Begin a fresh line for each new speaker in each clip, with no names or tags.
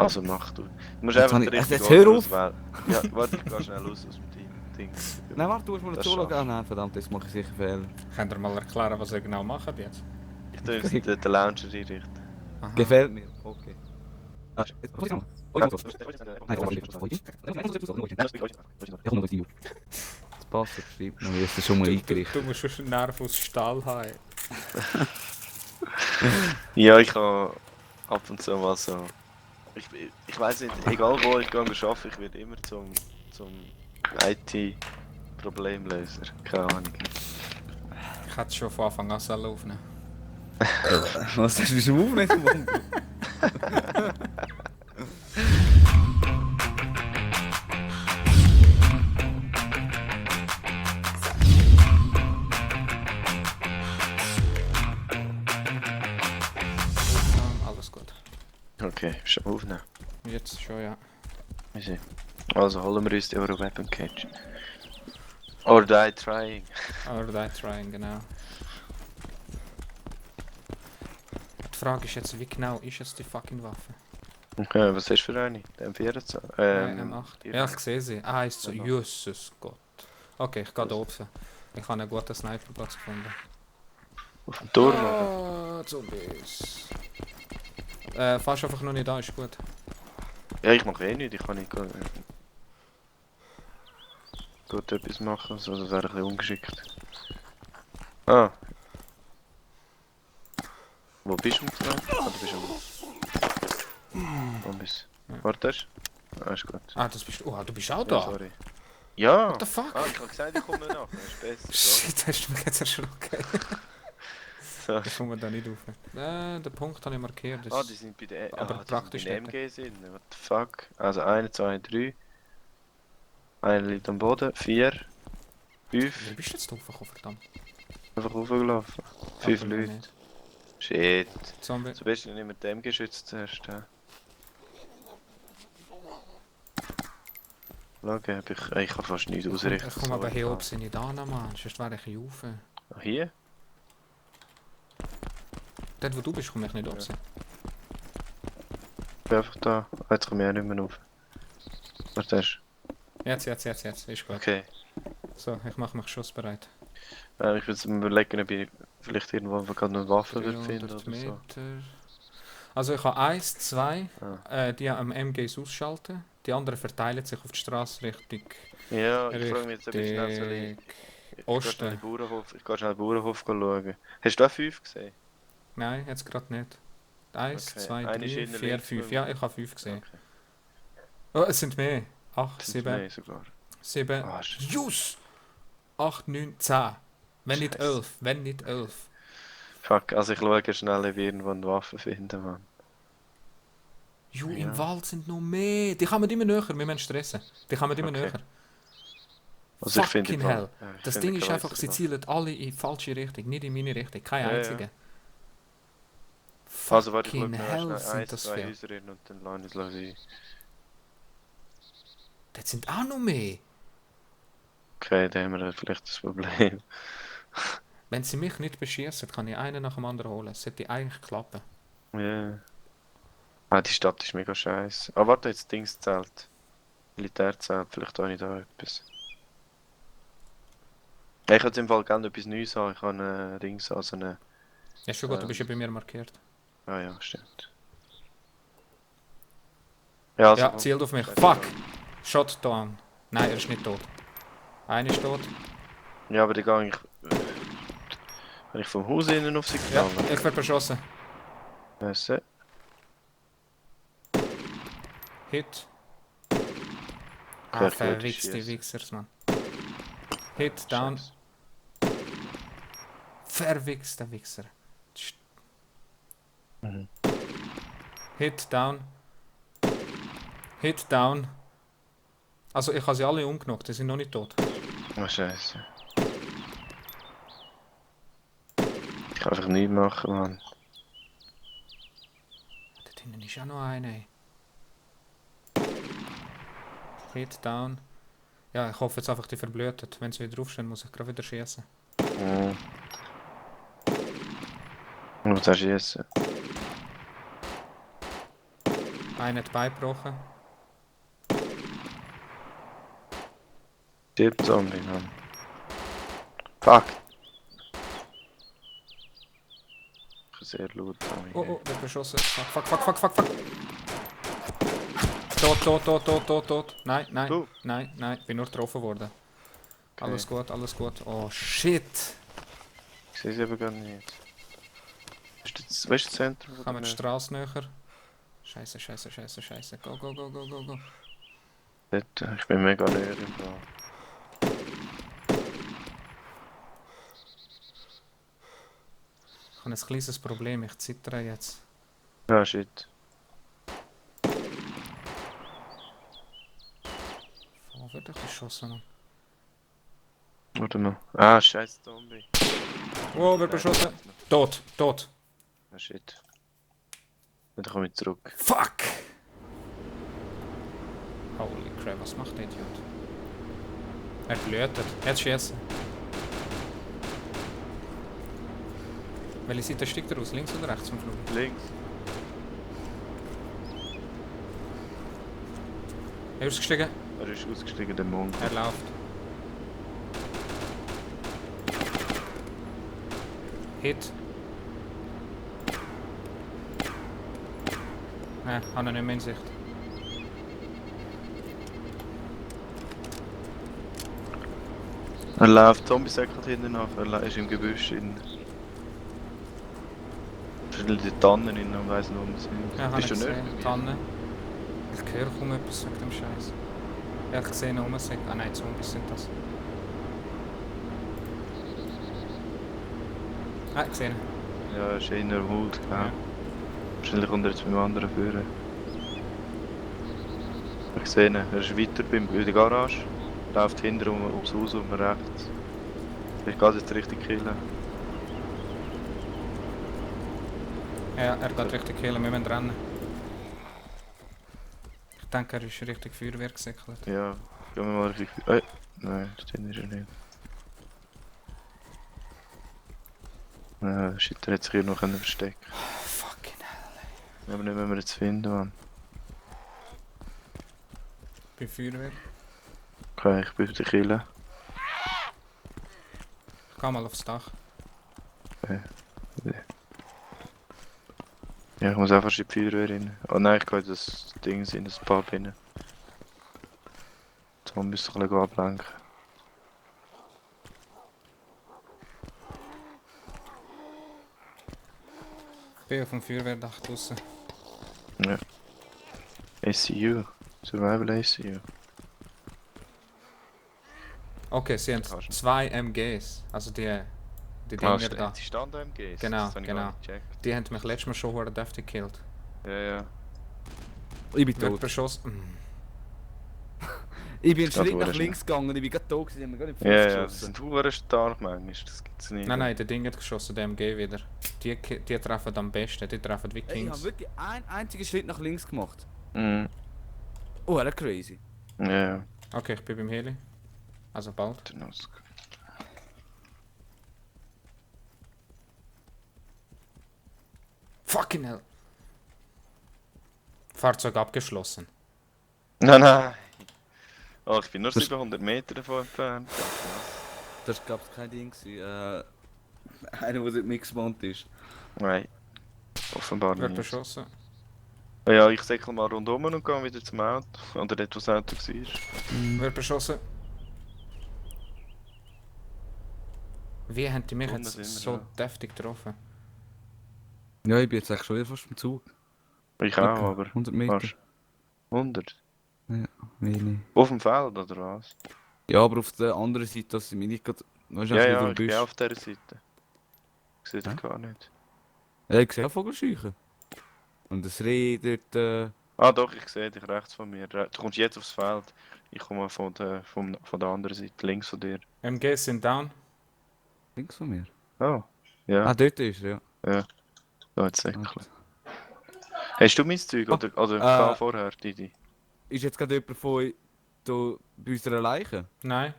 Also mach du. Du musst
Jetzt
einfach
habe
den
ich-
richtigen
jetzt hör
Ort
auf!
auswählen. Ja, warte, ich geh schnell aus dem Ding.
Nein, warte, du musst mir
Das
zuschauen.
schaffst
Ah nein, verdammt, jetzt mache ich sicher Fehler.
Könnt ihr mal erklären, was ihr genau macht jetzt?
Ich tue uns den Launcher einrichten.
Aha.
Gefällt mir. Okay. Ah, jetzt, was
Nein,
Nein,
das-
das passt, das schreibt noch, wie ist das schon mal
Du
eingerichtet.
musst schon einen Nerv aus Stahl haben.
Ja, ich habe ab und zu mal so. Ich weiß nicht, egal wo ich arbeite, ich werde immer zum IT-Problemlöser. Keine Ahnung.
Ich hätte es schon von Anfang an sollen aufnehmen.
Was hast du schon aufnehmen?
Alles gut.
Okay, schon aufnehmen.
Jetzt schon, ja.
Easy. Also holen wir uns die Euro Weapon Cage. Or die trying.
Or die trying, genau. Die Frage ist jetzt, wie genau ist es die fucking Waffe?
Okay, was hast du für eine? Die M24?
Nein, M8. Ja, ich
die-
sehe sie. Ah, ist so,
M8.
Jesus Gott. Okay, ich gehe da oben. Ich habe einen guten Sniperplatz gefunden.
Auf dem Turm. oder?
Ah, Zombies. Fast einfach noch nicht da, ist gut.
Ja, ich mache eh nichts, ich kann nicht gut etwas machen, also das wäre ein bisschen ungeschickt. Ah. Wo bist du gerade? Ah, du bist Wo bist du?
Ja.
Warte. Ah, ist gut.
Ah, das bist du. Oh, du bist auch
Ja,
da.
sorry. Ja!
What the fuck?
Ah, ich habe gesagt, ich komme nach. Das ist besser.
Shit, hast du mich jetzt erschrocken.
So.
Ich komme da nicht rauf. Den Punkt habe ich markiert. Das
Ah, die sind bei der
aber
die
praktisch
sind bei den
dort.
MG sind. What the fuck? Also 1, 2, 3. Einer liegt am Boden. 4. 5.
Wie bist du jetzt draufgekommen, verdammt?
Einfach raufgelaufen. 5
Aber noch
Leute.
nicht.
Shit.
Zombie.
Zum besten nicht mit dem geschützt zuerst. Ja. Schau, ich kann fast nichts ausrichten.
Ich komme aber
so
hier
im
oben sind nicht da, Mann. Sonst wäre ich hier rauf.
Fall. Ah, hier?
Dort wo du bist, komme ich nicht rauf.
Ich bin einfach da. Ah, jetzt komme ich auch nicht mehr rauf. Warte erst.
Jetzt. Ist gut.
Okay.
So, ich mache mich schussbereit.
Ich würde mir überlegen, ob ich vielleicht irgendwo gerade eine Waffe finde
300
oder so.
Meter. Also ich habe 1, 2,
Ah.
die am MGs ausschalten. Die anderen verteilen sich auf die Straße Richtung
Ja, ich frage mich jetzt, ob ich schnell soll ich
Osten.
Ich gehe schnell in den Bauernhof schauen. Hast du da 5 gesehen?
Nein, jetzt gerade nicht. 1,
Okay,
2,
eine ist
3,
hinten
4,
links
5.
von
Ja,
mir.
ich habe 5 gesehen.
Okay.
Oh, es sind mehr. 8,
Sind
7,
mehr sogar.
7.
Ah, shit.
Jus! 8, 9, 10. Wenn nicht
Scheiße.
11. Wenn nicht 11.
Fuck, also ich schaue schnell, ob ich irgendwo eine Waffe finde, Mann.
Ju,
Ja.
im Wald sind noch mehr. Die kommen immer näher. Wir müssen stressen. Die kommen immer
Okay.
näher.
Also ich finde
Fucking
die
hell.
Ja, ich
Das
finde
Ding ist
die
einfach, sie
Waffe.
zielen alle in die falsche Richtung, nicht in meine Richtung. Keine
Ja, ja.
einzige.
Also warte, ich schaue
Fucking
mir
hell
schnell
sind
1,
das
2
viele.
Häuser rein und dann lasse ich es sein.
Das sind auch noch mehr.
Okay, dann haben wir vielleicht das Problem.
Wenn sie mich nicht beschießen, kann ich einen nach dem anderen holen. Das sollte eigentlich klappen.
Ja. Ah, die Stadt ist mega scheiße. Ah, warte, jetzt Dingszelt. Militärzelt, vielleicht habe ich da etwas. Ja, ich hätte im Fall gerne etwas Neues haben. Ich habe einen Rings, also eine...
Ja, schon gut, du bist ja bei mir markiert.
Ah ja, stimmt. Ja, also...
Ja, zielt auf mich. Fuck! Shot down. Nein, er ist nicht tot. Einer ist tot.
Ja, aber die gehe ich... Wenn ich vom Haus innen auf sie
Ja,
gefallen.
ich werde beschossen.
Ja.
Hit. Ah,
Gleich
verwichste
schiessen.
Wichsers, Mann. Hit, down.
Scheiße.
Verwichste Wichser.
Mhm.
Hit, down. Hit, down. Also, ich habe sie alle umgenockt, die sind noch nicht tot.
Oh, scheiße. Ich kann einfach nichts machen, Mann.
Dort hinten ist auch noch eine. Hit, down. Ja, ich hoffe jetzt einfach, die verblödet. Wenn sie wieder aufstehen, muss ich gerade wieder schießen.
Mhm. Und was hast du jetzt?
Einer hat Bein gebrochen.
Stirb Zombie, Mann. Fuck. Sehr laut, Zombie.
Oh, wird beschossen. Fuck. Tot. Nein.
Du.
Nein. Bin nur getroffen worden.
Okay.
Alles gut. Oh, shit.
Ich sehe sie aber gar nicht. Weißt du das Zentrum?
Kommen wir die Straße näher. Scheiße. Go.
Dort, ich bin mega leer im Fall.
Ich habe ein kleines Problem, ich zittere jetzt.
Ja, shit.
Wo wird ich beschossen? Mann?
Warte mal. Ah, scheiß Zombie.
Oh, wird beschossen. Tot.
Ah, shit. Dann komme ich zurück.
Fuck! Holy crap, was macht der Idiot? Er blötet. Jetzt schießen. Welche Seite steigt er aus? Links oder rechts vom Flug?
Links.
Er ist ausgestiegen.
Er ist ausgestiegen, der Mond.
Er läuft. Hit. Nein, habe ihn nicht mehr in Sicht.
Er läuft, Zombie säckelt hinten nach, er ist im Gebüsch drin. Verschiedene die Tannen drin und weiss nicht, wo wir sind.
Ja, habe
Bist
ich
du
gesehen.
nicht?
Tanne. Ich höre kaum etwas wegen dem Scheiß. Ja, ich sehe noch Musik. Ah nein, Zombies sind das. Ah, ich sehe ihn.
Ja, er ist in der Hut, genau.
Ja.
Wahrscheinlich kommt er jetzt beim anderen führen. Ich sehe ihn, er ist weiter bei der Garage. Läuft hinter ums Haus um rechts. Ich gehe jetzt richtig killen.
Ja, er geht richtig killen, wir müssen rennen. Ich denke, er ist richtig Feuerwehr gesäckelt.
Ja, gehen wir mal richtig. Nein, den ist er nicht. Shit, er hat sich hier noch verstecken.
Fucking hell.
Aber nicht, wenn wir jetzt finden, Mann.
Bei Feuerwehr.
Okay, ich bin wieder killen.
Ich geh mal aufs Dach.
Ja, ich muss einfach in die Feuerwehr rein. Oh nein, ich gehe in das Ding in das Pub rein. Zombies ein bisschen ablenken.
Ich bin auf dem Feuerwehrdach draussen.
Ja. ACU. Survival ACU.
Okay, sie haben
Kannst du-
2 MGs. Also die Dinger da.
Die Stand-MGs.
Genau,
das habe ich
genau.
gar nicht gecheckt.
Die haben mich letztes Mal schon verdammt deftig gekillt.
Ja.
Ich bin
Wird
tot.
beschossen.
Ich bin einen
Das
Schritt nach
wurde
links gegangen, ich bin gerade tot, sie haben mir gerade in die
Ja,
Fuß
ja, das
geschossen.
sind hure stark manchmal, das gibt's nicht.
Nein, der Ding hat geschossen, der MG wieder. Die treffen am besten, die treffen wie
Hey, ich habe
Kings.
wirklich einen einzigen Schritt nach links gemacht.
Mhm.
Oh, er crazy.
Ja.
Okay, ich bin beim Heli. Also bald.
Dann aus-
Fucking hell. Fahrzeug abgeschlossen.
Nein. Oh, ich bin nur
Das-
700 Meter davon entfernt.
Das war glaube ich kein Ding. Einer, der nicht mitgespawnt ist.
Nein. Offenbar
Wird
nicht.
beschossen.
Ja, ich säckel mal rundum und gehe wieder zum Auto. Oder dort, wo das Auto war.
Wird beschossen. Wie haben die mich
Unten
jetzt
sind wir,
so
ja.
deftig getroffen?
Ja, ich bin jetzt eigentlich schon wieder fast im Zug.
Ich auch,
Etwa
aber
100 Meter.
fast 100.
Wenig.
Auf dem Feld, oder was?
Ja, aber auf der anderen Seite, dass sie mich nicht gerade... Weißt du,
Ja,
wie
ja,
du
ich bin
bist.
auf dieser Seite. Ich sehe dich
Hä?
gar nicht.
Ja, ich sehe auch Vogelscheuchen. Und das Reh dort...
Ah doch, ich sehe dich rechts von mir. Du kommst jetzt aufs Feld. Ich komme von der anderen Seite, links von dir.
MGs sind down.
links von mir.
Oh, ja.
Ah, dort ist er, ja.
Da jetzt säckeln. Hast du mein Zeug oder kam vorher, Didi?
Ist jetzt gerade jemand von euch da bei unserer Leiche?
Nein.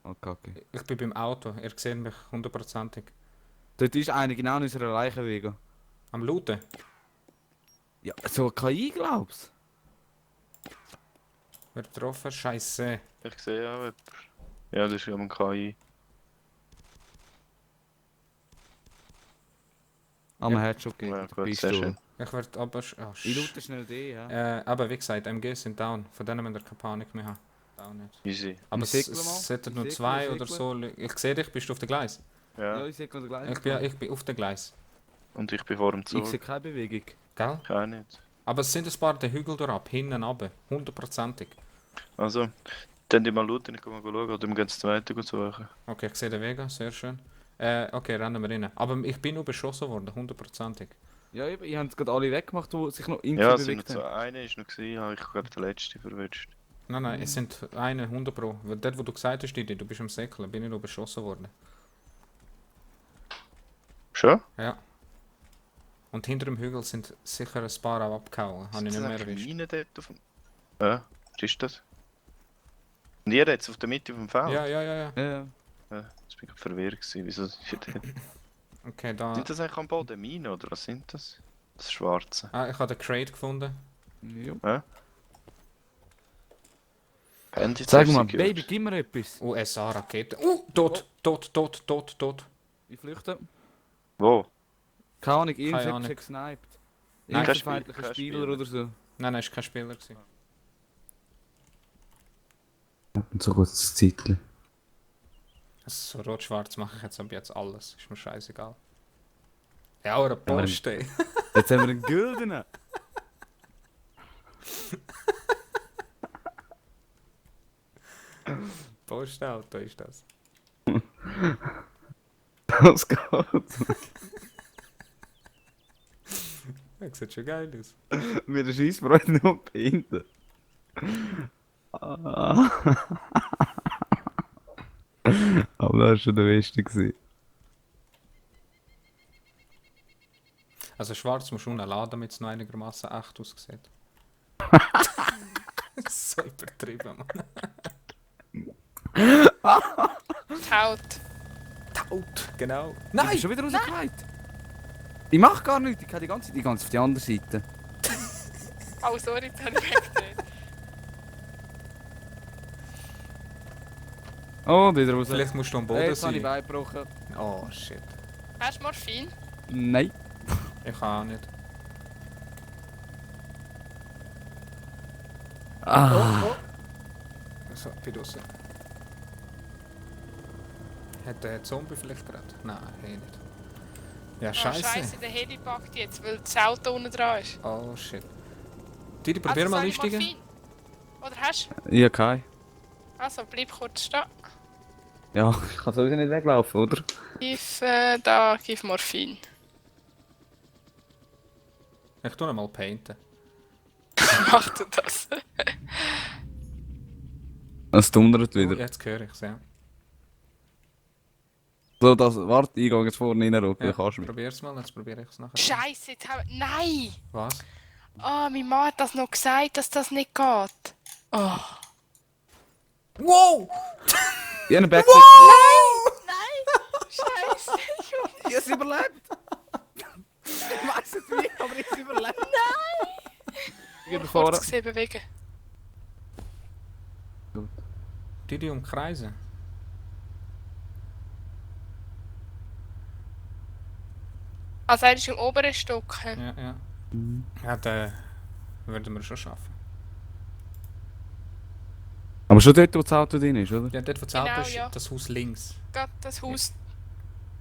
Oh, kacke.
Ich bin beim Auto. Ihr seht mich hundertprozentig.
Dort ist einer genau in unserer Leiche wegen.
Am Looten.
Ja, so KI glaubst
Wird getroffen, scheiße.
Ich sehe auch jemanden. Ja, das ist ja ein KI.
Ah, man hat schon
Ja,
gegeben.
gut, sehr schön.
Ich werde aber... Oh,
Ich loote schnell die, ja.
aber wie gesagt, MGs sind down. Von denen müsst ihr keine Panik mehr haben. Down nicht.
Easy.
Aber
Ich
es
segel mal.
sollten nur
Ich
2
segel,
oder
ich
so... Ich sehe dich, bist du auf dem Gleis?
Ja.
Ja, ich sehe gerade gleich.
Ich bin auf dem Gleis.
Und ich bin vor dem
Ich sehe
Zug.
keine Bewegung.
Gell?
Ich auch nicht.
Aber es sind ein paar den Hügel durchab, hinten runter. 100%ig.
Also, dann die mal looten, ich kann mal schauen, oder wir gehen das zweite suchen.
Okay, ich sehe den Weg, sehr schön. Okay, rennen wir rein. Aber ich bin nur beschossen worden, 100%ig.
Ja, eben, ich habe es gerade alle weggemacht, die sich noch irgendwie
Ja, es sind noch
bewegt
so,
haben.
eine ist noch gewesen, habe ich gerade den letzten verwünscht.
Nein, nein, es sind eine 100 Pro. Weil dort, wo du gesagt hast, Didi, du bist am Säckeln, bin ich nur beschossen worden.
Schon?
Ja. Und hinter dem Hügel sind sicher ein paar auch abgehauen. Habe ich nicht mehr erwischt.
Mine dort auf dem... Ja, was ist das? Und ihr jetzt auf der Mitte vom Feld?
Ja, ja, ja, ja.
Ja, ja.
Ja, jetzt bin ich gerade verwirrt gewesen, wieso ist das?
Okay, da...
Sind das eigentlich am Boden Minen oder was sind das? Das Schwarze.
Ah, ich habe den Crate gefunden.
Ja.
Handy
Sag mal, Baby, gib mir etwas.
USA-Rakete. Tot, tot, tot, tot, tot.
Ich flüchte.
Wo?
Keine Ahnung,
Keine
irgendjemand
Ahnung.
hat gesniped.
Nein,
Irgendein
kein
feindlicher
Kein
Spieler
Spieler.
oder so.
Nein, nein, ist kein Spieler gewesen.
Und so kurzes Zeitchen.
So rot-schwarz mache ich jetzt ab jetzt alles. Ist mir scheißegal. Ja, oder Porsche.
Jetzt haben wir einen Güldenen.
Porsche-Auto ist das.
Das geht.
Ja, sieht schon geil aus.
Mir der Scheissfreude nur hinten. Ah. Aber das war schon der Beste gewesen.
Also schwarz musst du unten laden, damit es noch einigermaßen echt aussieht. So übertrieben, Mann.
Haut.
Taut, genau.
Ich bin schon wieder rausgefallen. Ich mach gar nichts, ich kann die ganze Zeit auf die andere Seite.
Oh, sorry, jetzt habe ich weggedreht.
Oh, wieder raus.
Vielleicht musst du am Boden
Jetzt habe ich
sein.
Bein gebrochen.
Oh shit.
Hast du Morphin?
Nein.
Ich kann auch nicht.
Ah.
So, bin draussen. Hat der Zombie vielleicht gerade? Nein, hey nicht. Ja,
Oh,
scheiße.
Scheiße, der Heli packt jetzt, weil das Auto unten dran ist.
Oh shit. Didi, probier mal
soll ich
einsteigen.
Morphin? Oder hast du?
Ich habe keinen.
Also, bleib kurz stehen.
Ja, ich kann sowieso nicht weglaufen, oder?
Gib Morphin.
Ich tu noch mal painten.
Mach du das?
Es donnert
Oh,
wieder.
jetzt höre ich es, ja.
So, das, warte, ich gehe jetzt vorne rein, Ruck,
Ja,
dann kannst du mich.
probier's mal, jetzt probiere ich es nachher.
Scheiße, Nein!
Was?
Oh, meine Mann hat das noch gesagt, dass das nicht geht. Oh.
Wow!
Ich habe einen Backpack.
Nein! Scheiße!
Ich habe es überlebt! Ich weiß es nicht, aber ich habe es überlebt. Ich gehe
Kurz
vorne.
gesehen bewegen.
Didi umkreisen.
Also, er ist im oberen Stock.
Ja, ja. Ja, den würden wir schon schaffen.
Aber schon dort, wo das Auto drin ist, oder?
Ja, dort wo das
Genau,
Auto ist,
ja.
das Haus links.
Gerade das Haus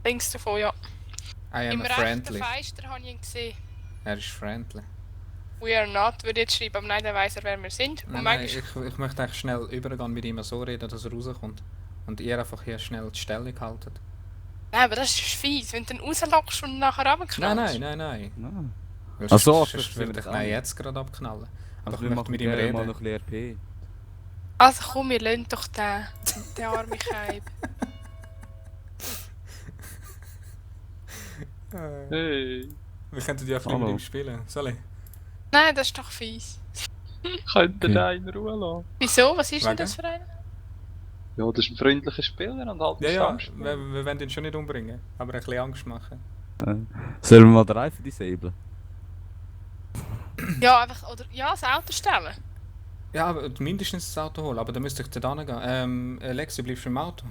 links davon, ja.
I am
Im
a
rechten
friendly.
Fenster habe ich ihn gesehen.
Er ist friendly.
We are not, würde ich jetzt schreiben, aber nein, dann weiss er, wer wir sind. Und
Nein, nein,
manchmal,
ich möchte eigentlich schnell übergehen mit ihm so reden, dass er rauskommt. Und ihr einfach hier schnell die Stellung haltet.
nein, aber das ist fies, wenn du ihn rauslockst und nachher runterknallst.
Nein, nein, nein, nein.
Ah.
Weil
Ach so,
sonst
das
würde
will
ich
ich
ihn
auch nicht.
jetzt gerade abknallen. Aber
Also
ich
wir
möchte
machen
mit ihm
gerne mal
reden.
noch ein bisschen RP.
Also komm, wir lassen doch den armen Keib.
Hey,
Wir könnten ja einfach mit
Hallo.
ihm spielen. Soll ich?
Nein, das ist doch fies.
könnt ihr
Okay.
da in Ruhe lassen?
Wieso? Was ist denn
Wegen?
das für einer?
Ja, das ist ein freundlicher Spieler und halt
Ja, ja,
Angst.
wir wollen ihn schon nicht umbringen. Aber ein bisschen Angst machen.
Sollen wir mal den Reifen disablen?
Ja, einfach, oder, ja, das Auto stellen.
Ja, aber mindestens das Auto holen, aber dann müsste ich da gehen. Lexi, bleibst du im Auto?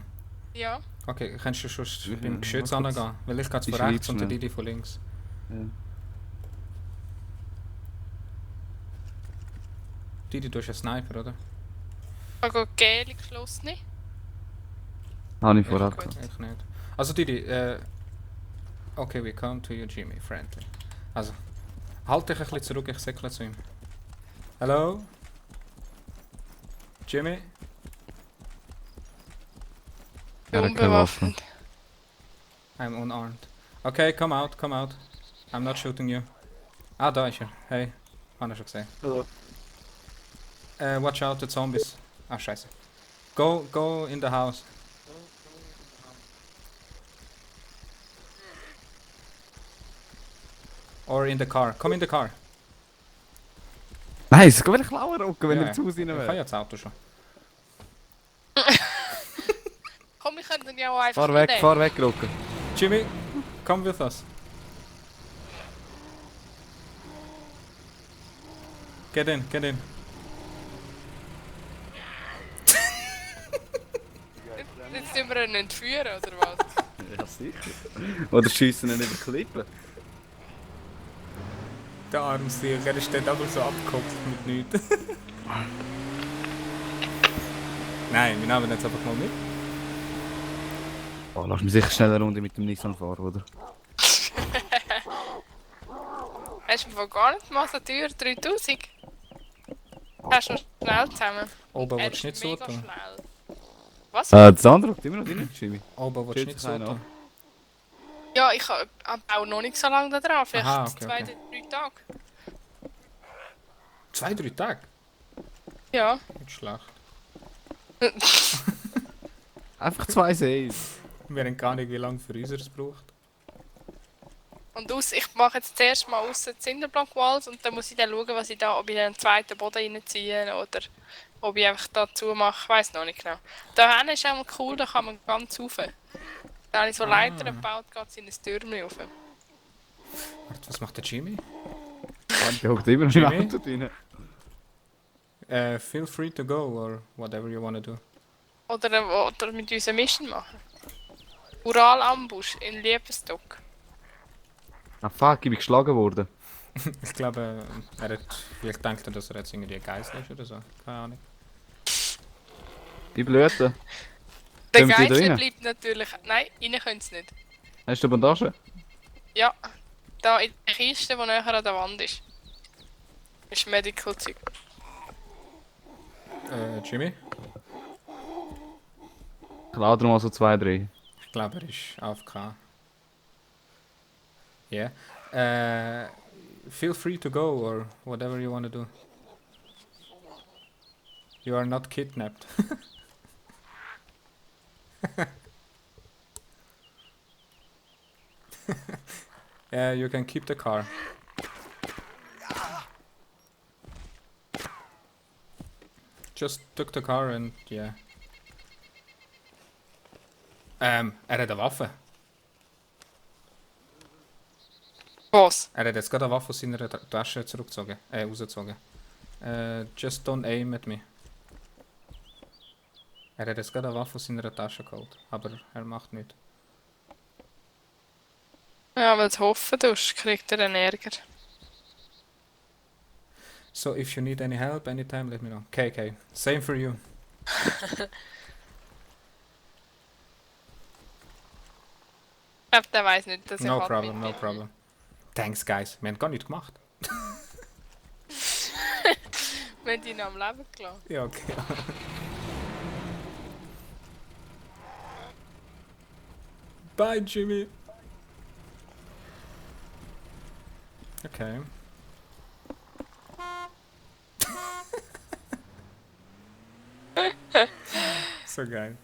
Ja.
Okay, kannst du schon beim
Mal
Geschütz
kurz
gehen? Weil ich gehe
die
von rechts
Schweiz
und der
schnell.
Didi von links.
Ja.
Didi, du hast einen Sniper, oder?
Ich habe Gel geschlossen.
Habe ich
Ich,
vorher
gut.
gehabt.
ich nicht. Also Didi, okay, we come to you, Jimmy, friendly. Also, halt dich ein bisschen zurück, ich säckle zu ihm. Hello? Jimmy?
Er hat keine Waffe.
Unbewaffnet.
I'm unarmed. Okay, come out, come out. I'm not shooting you. Ah, da ist er. Hey, habe ich schon gesehen.
Hallo.
Watch out, the zombies. Ah, scheiße. Go in the house. Or in the car. Come in the car.
Nein, es will ich klauen rucken, wenn
Ja,
er zu Hause rein
Ich habe
will.
ja das Auto schon.
Komm, wir können ja auch einfach
Fahr weg, rucken.
Jimmy, come with us. Get in, get in.
Jetzt sind wir ihn entführen, oder was?
Ja, sicher. Oder schiessen ihn über die Klippen.
Der arme Sieg, er ist dort einfach so abgekoppelt mit nichts. Nein, wir nehmen jetzt einfach mal mit.
Oh, lass mich sicher schnell eine Runde mit dem Nissan fahren, oder?
Hast du mir gar nicht mal so teuer, 3000? Hast du noch schnell zusammen?
Oben
Er
willst du nicht
ist mega
so tun.
schnell. Was?
Das andere ruckt immer noch drin, Jimmy.
Oben willst du
Chillt
nicht
sich
so
einer
tun.
Ja, ich habe auch noch nicht so lange da dran. Vielleicht
Aha, okay,
2,
okay.
3 Tage.
2-3 Tage?
Ja.
Nicht schlecht.
Einfach 2 Saves.
Wir haben gar nicht, wie lange für unseres braucht.
Und ich mache jetzt zuerst mal aussen die Cinderblock-Walls und dann muss ich dann schauen, was ich da, ob ich den zweiten Boden reinziehe oder ob ich einfach da zumache. Ich weiss noch nicht genau. Da hinten ist auch mal cool, da kann man ganz rauf. Da habe ich so Leitern gebaut, geht es in ein Türmchen rauf.
Warte, was macht der Jimmy?
Der hockt immer noch im
Jimmy?
Auto drin.
Feel free to go or whatever you wanna do.
Oder mit unserer Mission machen. Ural-Ambush in Liebesstock.
Ah fuck, ich bin geschlagen worden.
Ich glaube, er hat vielleicht denkt, dass er jetzt irgendwie ein Geist ist oder so. Keine Ahnung.
Die Blöde.
Der
Können wir die da
Geist
rein?
bleibt natürlich... Nein, rein können sie nicht.
Hast du Bandage?
Ja, da in der Kiste, die näher an der Wand ist. Ist Medical-Zeug.
Jimmy?
Ich lade mal so 2, 3.
Ich glaube, er ist AFK. Yeah. Feel free to go or whatever you wanna do. You are not kidnapped. Yeah, you can keep the car. Just took the car and yeah. Er hat eine Waffe.
Was?
Er hat jetzt gerade eine Waffe aus seiner Tasche zurückgezogen. Rausgezogen. Just don't aim at me. Er hat jetzt gerade eine Waffe aus seiner Tasche geholt. Aber er macht nichts.
Ja, wenn du hoffen tust, kriegt er einen Ärger.
So if you need any help anytime, let me know. Okay. Same for you.
Ich glaube, der weiß nicht, dass ich
No
halt
problem,
mit
no
bin.
problem. Thanks guys. Wir haben gar nichts gemacht.
Wir haben ihn am Leben gelassen.
Ja, okay. Bye Jimmy. Okay. So geil.